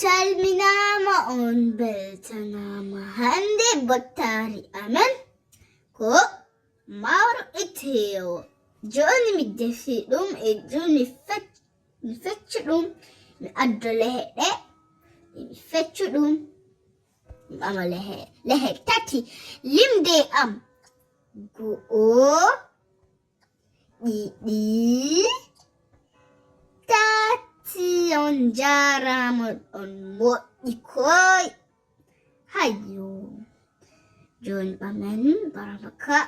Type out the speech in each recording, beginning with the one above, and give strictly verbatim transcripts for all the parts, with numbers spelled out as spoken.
Calminaama, on mbeltanaama. Hannde bottaari amen ko maaro e teewo. Jooni mi defi ɗum e jooni fec-, mi feccu ɗum, mi addo lehe ɗe, mi feccu ɗum, mi ɓama lehe, lehe tati. Limde am, go'o, ɗiɗi, tati. On njaaraama, on moƴƴi koy. Hayyo. Jooni ɓamen barabaka.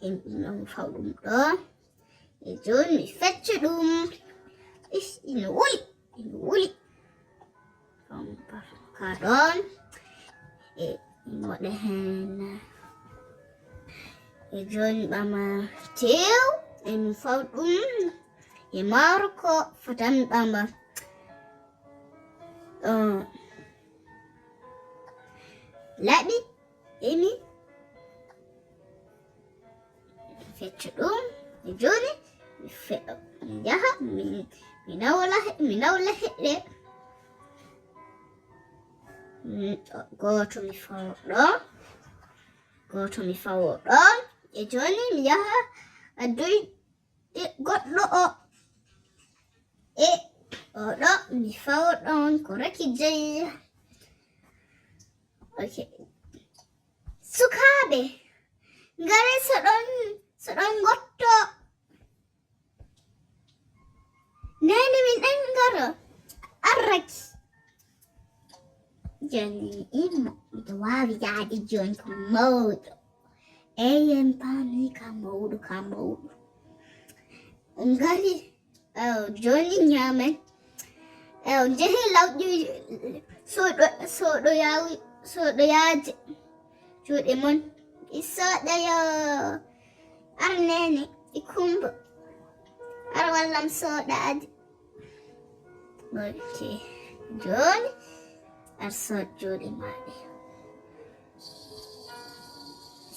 En ɗum ɗon faw ɗum ɗo. E jooni mi feccu ɗum. Ish, ina wuli, ina wuli. Ɗon barabaka ɗon. E mi waɗa heen. E jooni ɓama teew. E mi faw ɗum. E maaro ko fotami ɓama. Ɗon. Laaɓi, emi fecca ɗum. E jooni, mi fe-, mi yaha, mi, mi nawla he-, mi nawla heɗɗe. Mm, gooto mi fawo ɗon. Gooto mi fawo ɗon. E jooni, mi yaha addoy e goɗɗo o. E oɗo mi fawo ɗon ko Raki jeyi. Ok. Sukaaɓe, ngare so ɗon, so ɗon ngotto. Nene min ɗon ngaro. Arraki. Jooni immo, miɗo waawi yaade jooni ko mawɗo. Eyen paami ka mawɗo, ka mawɗo. On ngari, eh, jooni nyaamen. Eh, on njehi lawƴi sooɗo, sooɗoyaawi-, sooɗoyaaje. Juuɗe mon. Mi sooɗoyo. Ar nene, e kumbo. Ar wallam sooɗaade. Ok. Jooni, ar sood juuɗe maaɗe.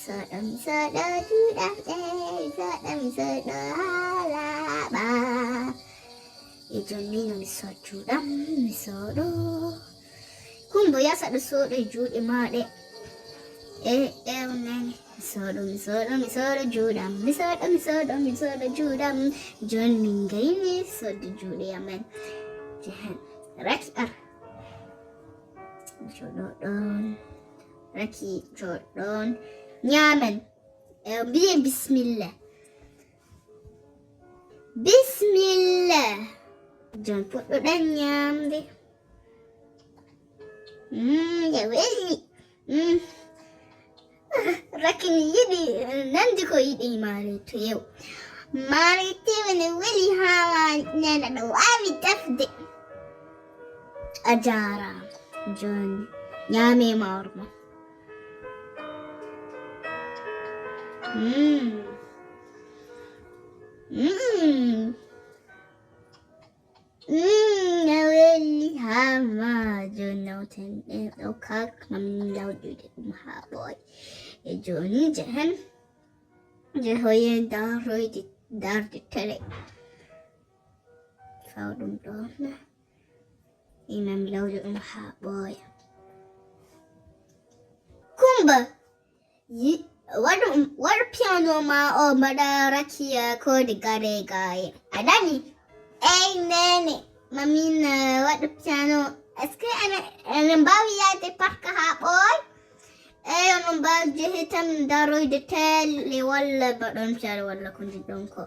Sooɗo, mi sooɗo juuɗam ɗe, mi sooɗo, mi sooɗo haa laaɓa. E jooni no mi sood juuɗam, mi sooɗo. Kumbo yasa ɗo sooɗo e juuɗe maaɗe. E, e, on nani. Mi sooɗo, mi sooɗo, mi sooɗo juuɗam. Mi sooɗo, mi sooɗo, mi sooɗo juuɗam. Jooni min ngayni soodde juuɗe amen. Jehen. Raki ar. Jooɗo ɗon. Raki jooɗo ɗon. Nyaamen. E, mbiye bismillah. Bismillah. Jooni puɗɗoɗen nyaamde. Mm, nde weli. Mm. Raki mi yiɗi, nandi ko yiɗi maari tew. Maari tew ne weli haa ma nena ɗo waawi tafde. A jaaraama. Jooni, nyaame maaro ma. Mm. Mm. Mm, a weli haa ma. Jooni nawten ɗe ɗo kak, mam lawƴude ɗum haa ɓooy. E jooni jehen, jehoyen daaroyde, daarde tele. Faw ɗum ɗo na. Imam lawƴo ɗum haa ɓooya. Kumba, yi-, waɗu, waɗu piano ma o mbaɗa rakiya ko de gare gaye. A nani? Ey, nene, mamin, eh, waɗu piano. Est-ce que ene, ene mbaawi yaade parka haa ɓooy? Eey, onon mbaawi jehi tan daroyde tele walla mbaɗon piano walla ko njiɗɗon ko.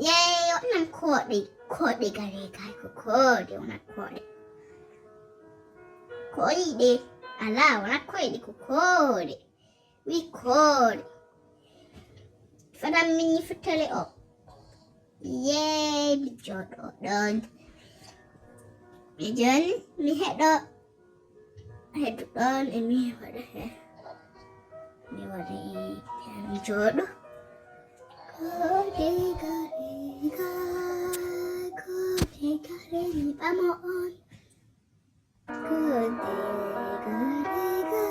Yeey, onon kooɗe, kooɗe gare kay ko kooɗe, onon kooɗe. Ko o yiɗi, alaa, wonaa koyɗe, ko kooɗe. Wi kooɗe. Fadan min ñifi tele o. Yeey, mi jooɗo ɗon. Mi jooni, mi heɗo. Heɗo ɗon e mi waɗa he. Mi waɗi, mi jooɗo. Kooɗe gare ga, kooɗe gare mi ɓamo on. Kooɗe gare ga,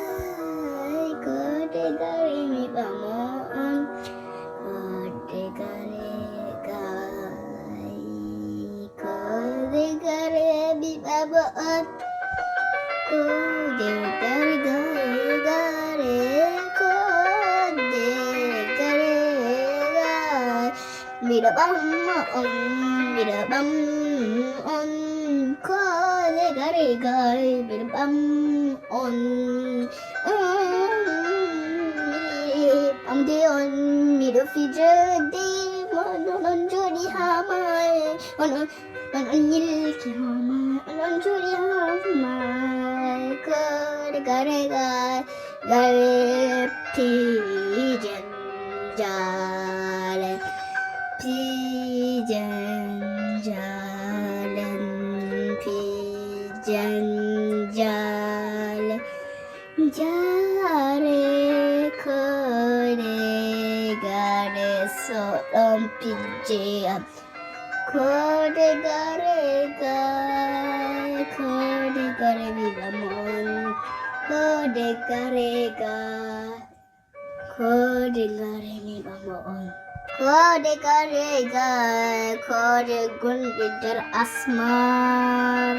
kooɗe gare mi ɓamo on. Kooɗe gare ga, kooɗe Koode gare gare gare, koode gare gare. Miɗo ɓamma on, miɗo ɓamma on. Koode gare gare, miɗo ɓamma on. Ɓamde on, miɗo fijode, onon jooɗi haa maayo. Onon On on ñilki hooma, on on jooɗi hooma. Koode gare gare, gare pijen jaale, pijen jaale, pijen jaale. Jaare koode gare so ɗon pijje am. Koode gare gare, koode gare mi ɓama on. Koode gare gare, koode gare mi ɓama on. Koode gare gare, koode gonɗe nder asmaan.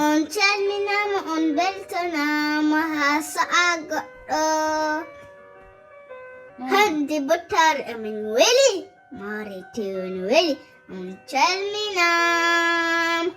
On calminaama, on mbeltanaama haa sa'a goɗɗo. Hannde bottaari amin weli, maare tew no weli. On calminaama.